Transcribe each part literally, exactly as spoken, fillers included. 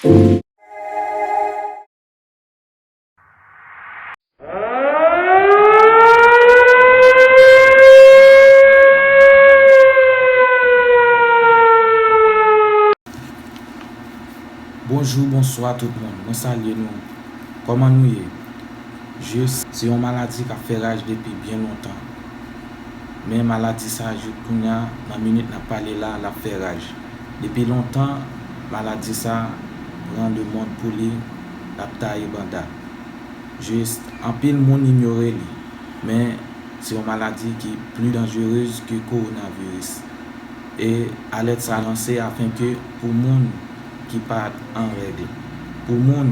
Bonjou, bonswa tout moun. Mwen salye nou. Kòman nou ye? Jis, se yon maladi k ap fè raj depi byen lontan. Men maladi sa, jouk kounye a, nan minit n ap pale la, l ap fè raj. Depi lontan, maladi sa pran lemonn pou li, l ap taye banda. Jis, anpil moun inyore li, men se yon maladi ki pli danjerez ke kowonaviris. E alèt sa lanse afenke pou moun ki pa an règ, pou moun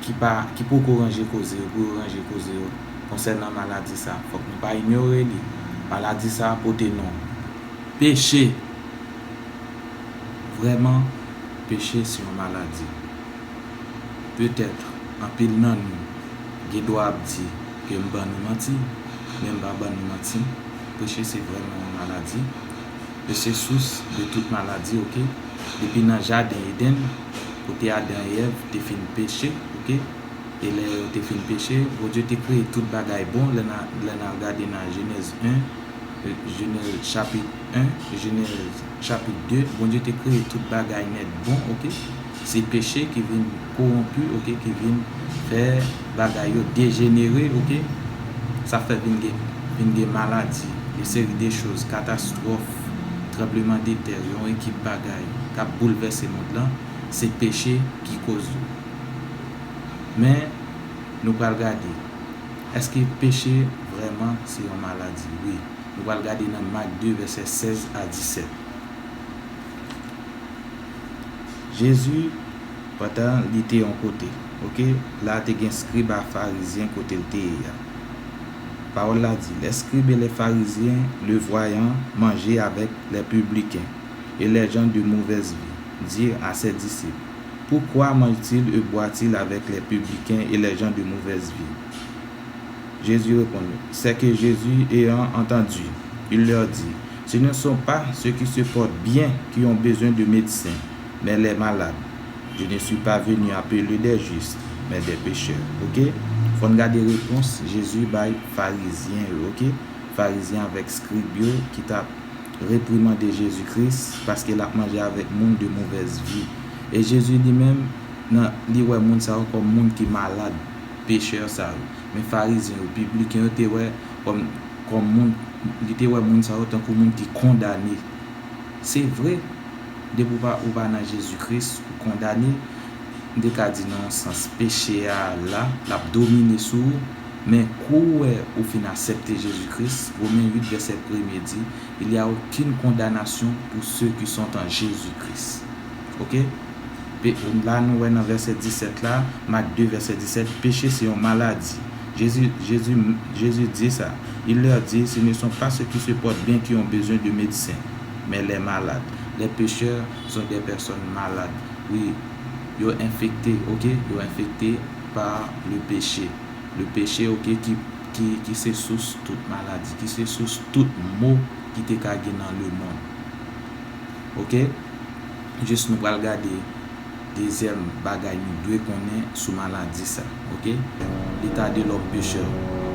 ki pa, ki poko ranje koze yo, pou yo ranje koze yo konsènan maladi sa. Fòk nou pa inyore li. Maladi sa pote non peche. Vrèman, peche se yon maladi. Petèt, anpil nan nou gen dwa ap di ke m ban nou manti, men m pa ban nou manti. Peche se vrèman yon maladi. E se sous de tout maladi, oke? Depi nan jaden Edenn, kote Adan e Èv te fin peche, oke? E lè yo te fin peche, Bondye te kreye tout bagay bon. Lè n a, lè n a gade nan Jenèz en, Jenèz chapit en, Jenèz chapit de, Bondye te kreye tout bagay nèt bon, oke? Se peche ki vin kowonpi, oke, ki vin fè bagay yo dejenere, oke? Sa fè vin gen, vin gen maladi, yon seri de choz, katastwòf, tranblemanntè, yon ekip bagay k ap boulvèse mond lan, se peche ki koz yo. Men, nou pral gade, èske peche vrèman se yon maladi? Wi. Nou pral gade nan Mak de, vèsè sèz a disèt. Jezi, pandan li te yon kote, oke, la te gen skrib a farizyen kote l te ye a. Pawòl la di, les scribes et les pharisiens le voyant manger avec les publicains et les gens de mauvaise vie, dirent à ses disciples, pourquoi mange-t-il et boit-il avec les publicains et les gens de mauvaise vie? Jésus répondit, c'est que Jésus, ayant entendu, il leur dit, ce ne sont pas ceux qui se portent bien qui ont besoin de médecin, mais les malades. Je ne suis pas venu appeler des justes, mais des pécheurs. Oke? Fò n gade repons Jezi bay farizyen yo, oke? Farizyen avèk skrib yo ki t ap reprimande Jezi Kris paske l ap manje avèk moun de movèz vi. E Jezi li menm, nan, li wè moun sa yo kòm moun ki malad, pechè sa yo. Men farizyen yo, pibliken yo te wè kòm, kòm moun, li te wè moun sa yo tankou moun ki kondane. Se vre, depi w pa, ou pa nan Jezi Kris, ou kondane. M te ka di nan yon sans, peche a la, l ap domine sou ou, men kou w wè ou fin aksepte Jezi Kris, Women uit vèsè premye di, il y a aucune condamnation pour ceux qui sont en Jésus-Christ. Oke? Pe-, la nou wè nan vèsè disèt la, Mak de vèsè disèt, peche se yon maladi. Jésus, Jésus, Jésus dit ça. Il leur dit, ce ne sont pas ceux qui se portent bien qui ont besoin de médecin, mais les malades. Les pécheurs sont des personnes malades. Wi, yo enfekte, oke? Yo enfekte pa le péché. Le péché, oke, ki, ki, ki se sous tout maladi, ki se sous tout mo ki te ka gen nan lemonn. Oke? Jis nou pral gade dezyèm bagay nou dwe konnen sou maladi sa, oke? L'état de l'homme pécheur.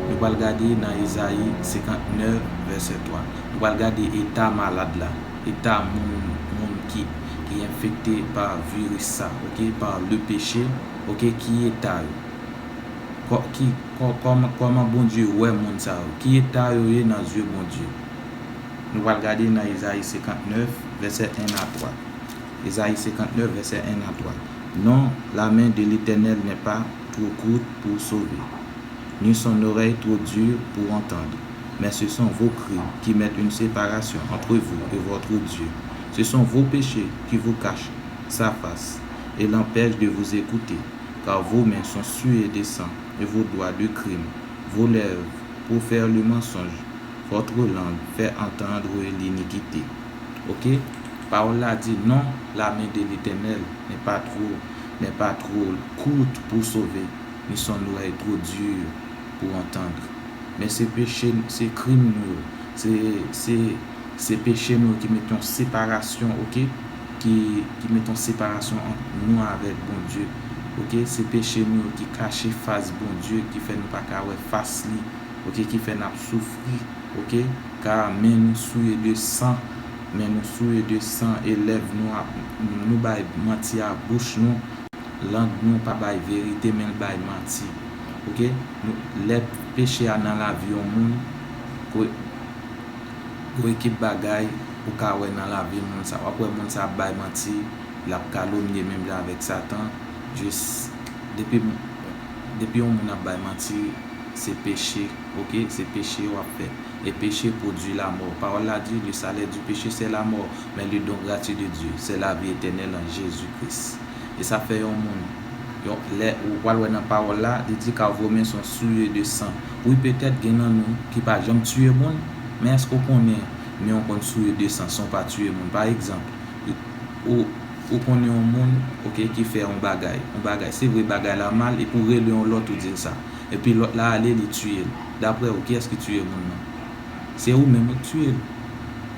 Nou pral gade nan Ezayi senkantnèf, vèsè twa. Nou pral gade eta malad la, eta moun, moun ki, ki enfekte pa viris sa, oke? Pa le péché, oke? Ki eta yo? Kò-, ki, kò-, kòman, kòman Bondye wè moun sa yo? Ki eta yo ye nan zye Bondye? Nou pral gade nan Ezayi senkantnèf, vèsè en a twa. Ezayi senkantnèf, vèsè en a twa. Non, la main de l'Éternel n'est pas trop courte pour sauver, ni son oreille trop dure pour entendre. Mais ce sont vos crimes qui mettent une séparation entre vous et votre Dieu. Ce sont vos péchés qui vous cachent sa face et l'empêchent de vous écouter, car vos mains sont souillées de sang et vos doigts de crime. Vos lèvres profèrent le mensonge, votre langue fait entendre l'iniquité. Oke? Pawòl la di, non, la main de l'Éternel n'est pas trop, n'est pas trop courte pour sauver, ni son oreille trop dure pour entendre. Men se peche, se krim nou yo, se, se, se peche nou yo ki mete yon separasyon, oke? ki, ki mete yon separasyon ant nou avèk Bondye. Oke, se peche nou yo ki kache fas Bondye, ki fè nou pa ka wè fas li. Oke, ki fè n ap soufri. Oke, ka men nou souye de san, men nou souye de san, e lèv nou ap, nou bay manti a bouch nou, lang nou pa bay verite, men l bay manti. Oke, nou, lè peche a nan lavi yon moun, ko, Gon ekip bagay ou ka wè nan lavi moun sa. W ap wè moun sa ap bay manti, l ap kalomnye menm jan avèk Satan. Jis depi, depi yon moun ap bay manti, se peche, oke? Se peche w ap fè. E peche pwodui lamò. Pawòl la di, le salaire du péché, c'est la mort, mais le don gratuit de Dieu, c'est la vie éternelle en Jésus-Christ. E sa fè yon moun, yon, lè ou pral wè nan pawòl la, li di car vos mains sont souillées de sang. Wi, petèt gen nan nou ki pa janm tiye moun, men èske w konnen men w konn souye de san san w pa tiye moun? Pa egzanp, ou, ou konnen yon moun, oke, ki fè yon bagay, yon bagay, se vre bagay la mal, epi w rele yon lòt ou di l sa. Epi lòt la ale, li tiye l. Daprè w, kiyès ki tiye moun nan? Se ou menm ou k tiye l.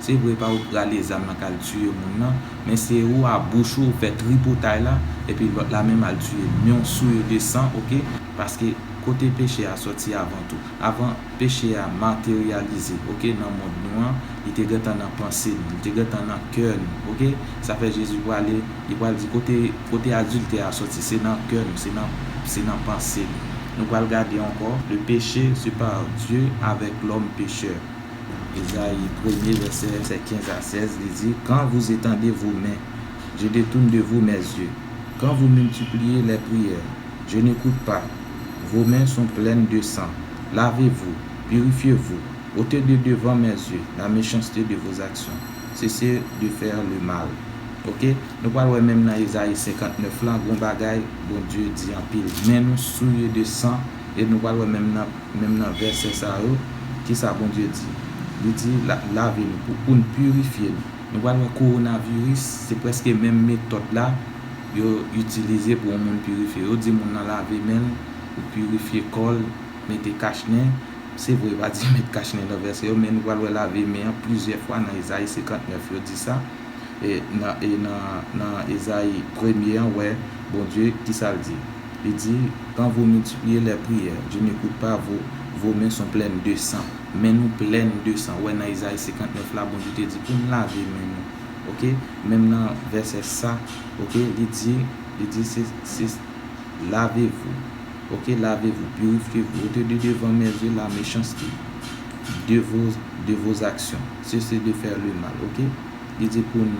Se vre, pa ou k rale zam nan k al tiye moun nan, men se ou a bouch ou, ou fè tripotay la, epi lòt la menm al tiye l. Men w souye de san, oke? Paske kote peche a sòti avan tou. Avan peche a materyalize, oke, nan mond nou an, li te gentan nan panse nou, li te gentan nan kè nou, oke? Sa fè Jezi prale, li pral di kote, kote adiltè a sòti, se nan kè nou, se nan, se nan panse nou. Nou pral gade ankò, le péché sépare Dieu avec l'homme pécheur. Ezayi premye, vèsè kenz a sèz, li di, quand vous étendez vos mains, je détourne de vous mes yeux. Quand vous multipliez les prières, je n'écoute pas. Vos mains sont pleines de sang. Lavez-vous, purifiez-vous. Ôtez de devant mes yeux la méchanceté de vos actions. Cessez de faire le mal. Oke? Nou pral wè menm nan Ezayi senkantnèf la, gon bagay Bondye di anpil. Men nou souye de san, e nou pral wè menm nan, menm nan vèsè sa yo, kisa Bondye di? Li di, la, lave nou, pou, pou n pirifye nou. Nou pral wè kowonaviris, se prèske menm metòd la yo itilize pou yon moun pirifye. Yo di moun nan lave men l, pou pirifye kò l, mete kach nen. Se vre, pa di met kach nen nan vèsè yo, men nou pral wè lave men an plizyè fwa nan Ezayi senkantnèf, yo di sa. E nan, e nan, nan Ezayi premye an, wè Bondye, kisa l di? Li di, quand vous multipliez les prières, je n'écoute pas, vos, vos mains sont pleines de sang. Men nou plèn de san. Wè nan Ezayi senkantnèf la, Bondye te di pou n lave men nou. Oke? Menm nan vèsè sa, oke, li di, li di, se, se, lavez-vous. Oke, lavez-vous, purifiez-vous, ôtez de devant mes yeux la méchanceté de vos, de vos actions. Cessez de faire le mal, oke? Li di pou n,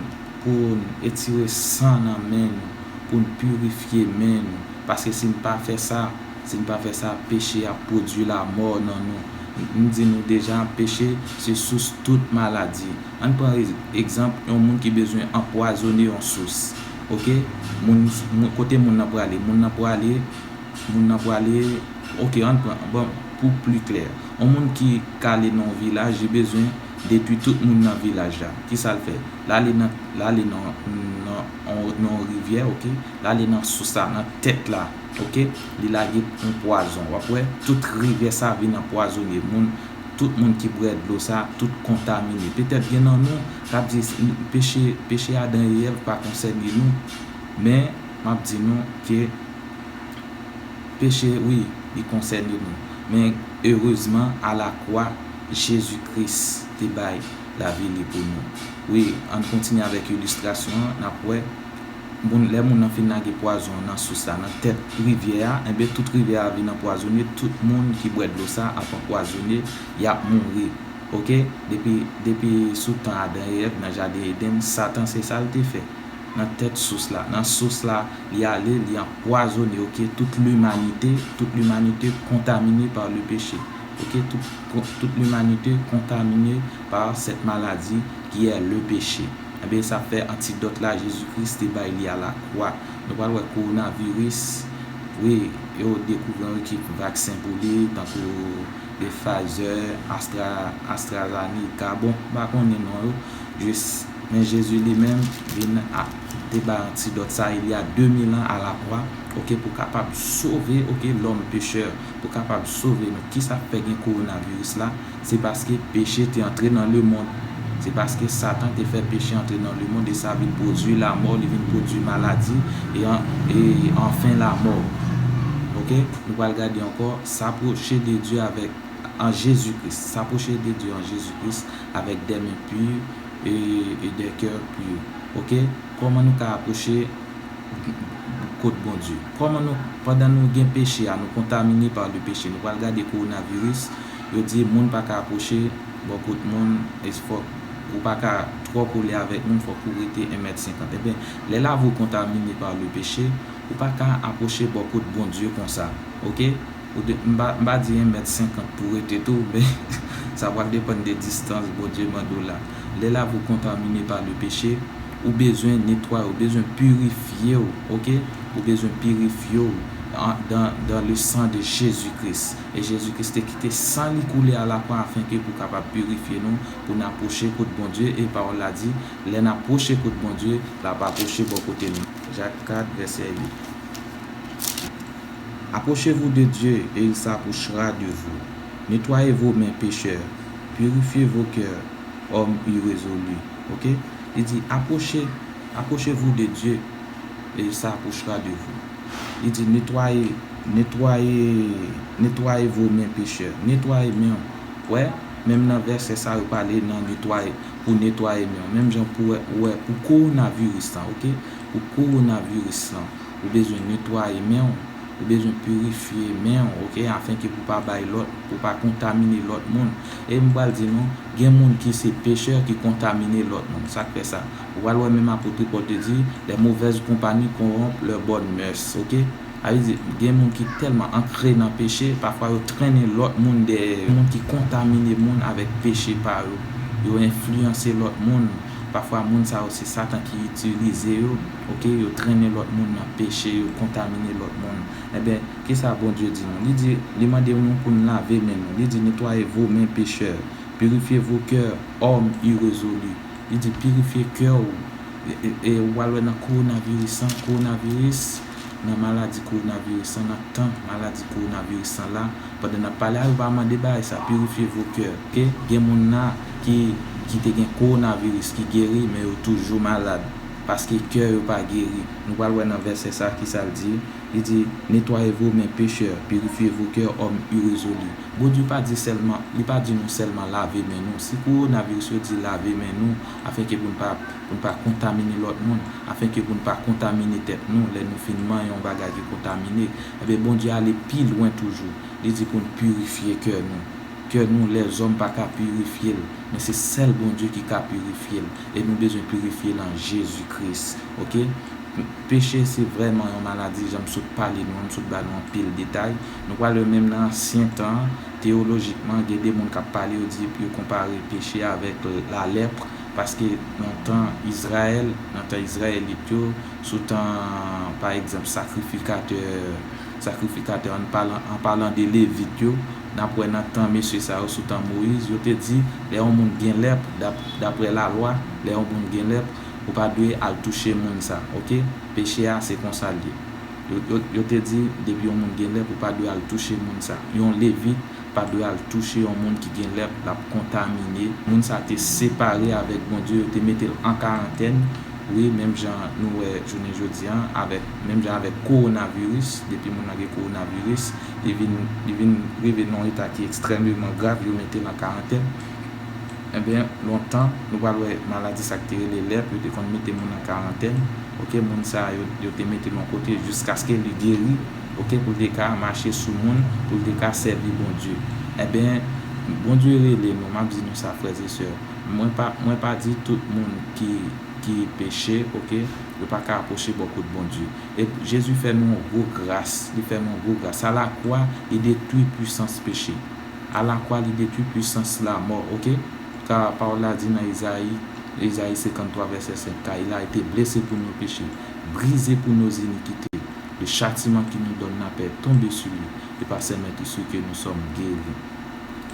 pou n etire san nan men nou, pou n pirifye men nou. Paske si n pa fè sa, si n pa fè sa, peche ap pwodui lamò nan nou. M, m di nou deja, peche se sous tout maladi. Ann pran egzanp yon moun ki bezwen anpwazone yon sous. Oke? Moun, moun, kote moun nan prale? Moun nan prale, moun nan prale, oke, ann pran, bon, pou pli klè. Yon moun ki k ale nan yon vilaj, li bezwen detwi tout moun nan vilaj la. Kisa l fè? L ale nan, l ale nan, nan, nan, nan yon rivyè, oke? L ale nan sous la, nan tèt la, oke? Li lage yon pwazon. W ap wè, tout rivyè sa vin anpwazone. Moun, tout moun ki bwè dlo sa, tout kontamine. Petèt gen nan nou k ap di, peche, peche Adan e Èv pa konsène nou, men m ap di nou ke peche, wi, li konsène nou. Men, erezman, alakwa, Jezi Kris te bay lavi li pou nou. Wi, ann kontinye avèk ilistrasyon an, n ap wè, moun, lè moun nan fin lage pwazon nan sous la, nan tèt rivyè a, enben, tout rivyè a vin anpwazone, tout moun ki bwè dlo sa ap anpwazone, y ap mouri. Oke? Depi, depi sou tan Adan e Èv nan jaden Edenn, Satan se sa l te fè. Nan tèt sous la. Nan sous la, li ale, li anpwazone, oke, tout limanite, tout limanite kontamine pa le peche. Oke, tout, tout limanite kontamine pa sèt maladi ki è le peche. Enben, sa fè antidòt la, Jezi Kris te bay li alakwa. Nou pral wè kowonaviris, wi, yo dekouvri yon ekip vaksen pou li, tankou de Pfizer, Astra, AstraZeneca, bon, m pa konnen non yo, jis, men Jezi li menm vin a, te bay antidòt sa, il y a deux mille ans à la croix, oke, pou kapab sove, oke, lòm pechè, pou kapab sove nou. Kisa k fè gen kowonaviris la? Se paske peche te antre nan lemonn. Se paske Satan te fè peche antre nan lemonn e sa vin pwodui lamò, li vin pwodui maladi e, an, e anfen lamò. Oke? Nou pral gade ankò, s'approcher de Dieu avec, en Jésus-Christ. S'approcher de Dieu en Jésus-Christ avec des mains pures et, et des cœurs purs. Oke? Kòman nou ka apwoche kot Bondye? Kòman nou, pandan nou gen peche a, nou kontamine pa le peche. Nou pral gade kowonaviris, yo di moun pa ka apwoche bò kot moun, e fòk ou pa ka twò kole avèk moun, fòk ou rete en mèt senkant. Ebyen, lè lavi w kontamine pa le peche, ou pa ka apwoche bò kot Bondye konsa, oke? Ou de, m pa, m pa di en mèt senkant pou rete tou, men sa pral depann de distans Bondye mande w la. Lè lavi w kontamine pa le peche, ou bezwen netwaye, ou bezwen pirifye w, oke? Ou bezwen pirifye w an, dans, dans le sang de Jésus-Christ. E Jezi Kris te kite san li koule a lakwa afenke pou kapab pirifye nou, pou n apwoche kot Bondye. E pawòl la di, lè n apwoche kot Bondye, l ap apwoche bò kote nou. Jak kat, vèsè uit. Approchez-vous de Dieu et il s'approchera de vous. Nettoyez vos mains, pécheurs. Purifiez vos cœurs, hommes irrésolus. Oke? Li di, approche, approchez-vous de Dieu et il s'approchera de vous. Li di, nettoyez, nettoyez, nettoyez vos mains, pécheurs. Netwaye men w. Wè, menm nan vèsè sa yo pale nan netwaye, pou netwaye men w. Menm jan pou wè, wè pou kowonaviris lan, oke? Pou kowonaviris lan, ou bezwen netwaye men w, ou bezwen pirifye men w, oke? Afenke pou pa bay lòt, pou pa kontamine lòt moun. E m pral di nou, gen moun ki se pechè ki kontamine lòt moun. Sa k fè sa? Ou pral wè menm apot Pòl te di, les mauvaises compagnies corrompent leurs bonnes mœurs, oke? Sa vle di, gen moun ki tèlman ankre nan peche, pafwa yo trennen lòt moun dèyè yo. Moun ki kontamine moun avèk peche pa yo. Yo enfliyanse lòt moun. Pafwa moun sa yo se Satan ki itilize yo, oke, yo trennen lòt moun nan peche, yo kontamine lòt moun. Ebyen, kisa Bondye di nou? Li di, li mande nou pou n lave men nou. Li di, nettoyez vos mains, pécheurs, purifiez vos cœurs, hommes irrésolus. Li di, pirifye kè w. E, e, e w pral wè nan kowonaviris lan, kowonaviris, nan maladi kowonaviris lan, nan tan maladi kowonaviris lan la, pandan n ap pale a, yo pa mande bagay sa, purifiez vos cœurs, oke? Gen moun la ki, ki te gen kowonaviris, ki geri, men yo toujou malad, paske kè yo pa geri. Nou pral wè nan vèsè sa, kisa l di. Li di, nettoyez vos mains, pécheurs, purifiez vos cœurs, hommes irrésolus. Bondye pa di sèlman, li pa di nou sèlman lave men nou. Si kowonaviris yo di lave men nou, afenke pou n pa, pou n pa kontamine lòt moun, afenke pou n pa kontamine tèt nou, lè nou fin manyen yon bagay ki kontamine, ebyen, Bondye ale pi lwen toujou. Li di pou n pirifye kè nou. Kè nou, lèzòm pa ka pirifye l, men se sèl Bondye ki ka pirifye l. E nou bezwen pirifye l an Jezi Kris, oke? Peche se vrèman yon maladi, jan m sot pale nou an, m sot ba nou anpil detay. Nou pral wè menm nan ansyen tan an, teyolojikman, gen de moun k ap pale, yo di, yo konpare peche avèk lalèp, paske nan tan Izrayèl, nan tan Izrayelit yo, sou tan, pa egzanp, sakrifikatè, sakrifikatè, an palan, an palan de Levit yo, n ap wè nan tan mesye sa yo, sou tan Moyiz, yo te di, lè yon moun gen lèp, dap-, daprè lalwa, lè yon moun gen lèp, ou pa dwe al touche moun sa, oke? Peche a, se konsa l ye. Yo, yo, yo te di, depi yon moun gen lèp, ou pa dwe al touche moun sa. Yon Levit pa dwe al touche yon moun ki gen lèp, l ap kontamine. Moun sa te separe avèk Bondye, yo te mete l an karantèn. Wi, menm jan nou wè jounen jodi a, avèk, menm jan avèk kowonaviris, depi moun nan gen kowonaviris, li vin, li vin rive nan yon eta ki ekstrèmeman grav, yo mete l an karantèn. Ebyen, lontan, nou pral wè maladi sa k te rele lèp, yo te konn mete moun an karantèn. Oke, moun sa a, yo, yo te mete l yon kote jiskaske li geri, oke, pou l te ka mache sou moun, pou l te ka sèvi Bondye. Ebyen, Bondye rele nou, m ap di nou sa, frè e sè. Mwen pa, mwen pa di tout moun ki, ki peche, oke, yo pa ka apwoche bò kot Bondye. E Jezi fè nou yon gwo gras, li fè nou yon gwo gras. Alakwa, li detwi pwisans peche. Alakwa, li detwi pwisans lamò, oke? Ka pawòl la di nan Ezayi, Ezayi senkanntwa vèsè senk, car il a été blessé pour nos péchés, brisé pour nos iniquités. Le châtiment qui nous donne la paix est tombé sur lui, et par ses meurtrissures que nous sommes guéris.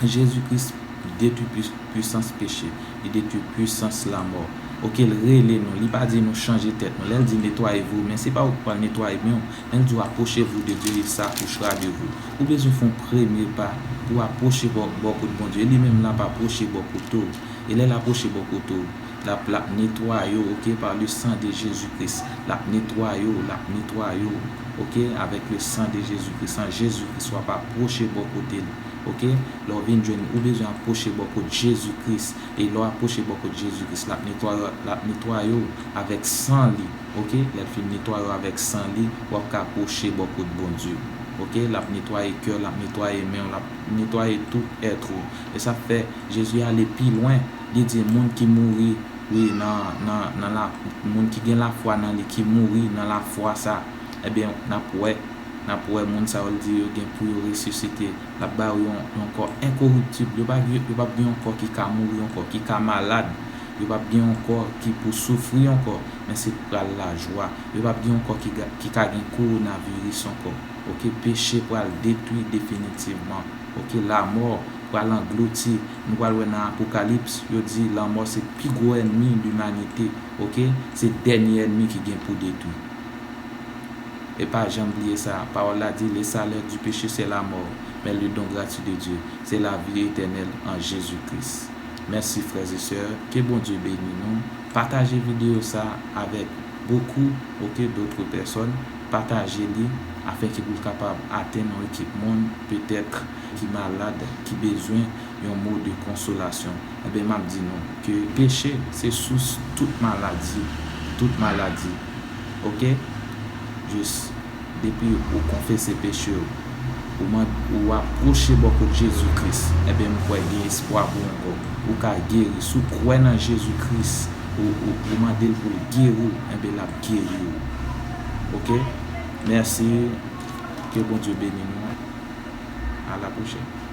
Jezi Kris detwi pwi-, pwisans peche, li detwi pwisans lamò. Ok, l rele nou. Li pa di nou chanje tèt nou. Lè l di nettoyez-vous, men se pa ou k pral netwaye men w. Men l di w approchez-vous de Dieu, il s'approchera de vous. Ou bezwen fè yon premye pa pou w apwoche bò, bò kot Bondye. E li menm l ap apwoche bò kote w. E lè l apwoche bò kote w, l ap, l ap netwaye w, ok, par le sang de Jésus-Christ. L ap netwaye w, l ap netwaye w, ok, avec le sang de Jésus-Christ. San Jezi Kris, w ap apwoche bò kote l, ok. Lè w vin jwenn, ou bezwen apwoche bò kot Jezi Kris. E lè w apwoche bò kot Jezi Kris, l ap netwaye, l ap netwaye w avèk san li, ok. Lè l fin netwaye w avèk san li, w ap ka apwoche bò kot Bondye, ok. L ap netwaye kè w, l ap netwaye men w, l ap netwaye tout èt ou. E sa fè Jezi ale pi lwen, li di moun ki mouri, wi, nan, nan, nan la, moun ki gen lafwa nan li, ki mouri nan lafwa sa, ebyen, n ap wè, n ap wè moun sa yo, l di yo gen pou yo resisite. L ap ba yo yon, yon kò enkoriptib. Yo pa gen, yo p ap gen yon kò ki ka mouri ankò, ki ka malad. Yo p ap gen yon kò ki pou soufri ankò, men se pral lajwa. Yo p ap gen yon kò ki ga-, ki ka gen kowonaviris ankò. Ok, peche pral detwi definitivman. Ok, lamò pral anglouti. Nou pral wè nan Apokalips, yo di lanmò se pi gwo ènmi limanite. Ok, se dènye ènmi ki gen pou detwi. E pa janm bliye sa, pawòl la di, le salaire du péché, c'est la mort, mais le don gratuit de Dieu, c'est la vie éternelle en Jésus-Christ. Mèsi, frè e sè, ke Bondye beni nou. Pataje videyo sa avèk beaucoup, ok, d'autres personnes. Pataje li afin ke pou l kapab atenn yon ekip moun, petèt, ki malad, ki bezwen yon mo de konsolasyon. Ebyen, m ap di nou ke peche se sous tout maladi, tout maladi. Ok? Jis depi ou konfese peche w, ou man-, ou apwoche bò kot Jezi Kris, ebyen, m kwè gen espwa pou ou ankò. Ou ka geri. Si w kwè nan Jezi Kris, ou, ou, ou mande l pou l geri w, ebyen, l ap geri w. Ok? Mèsi. Ke Bondye beni nou. À la prochaine.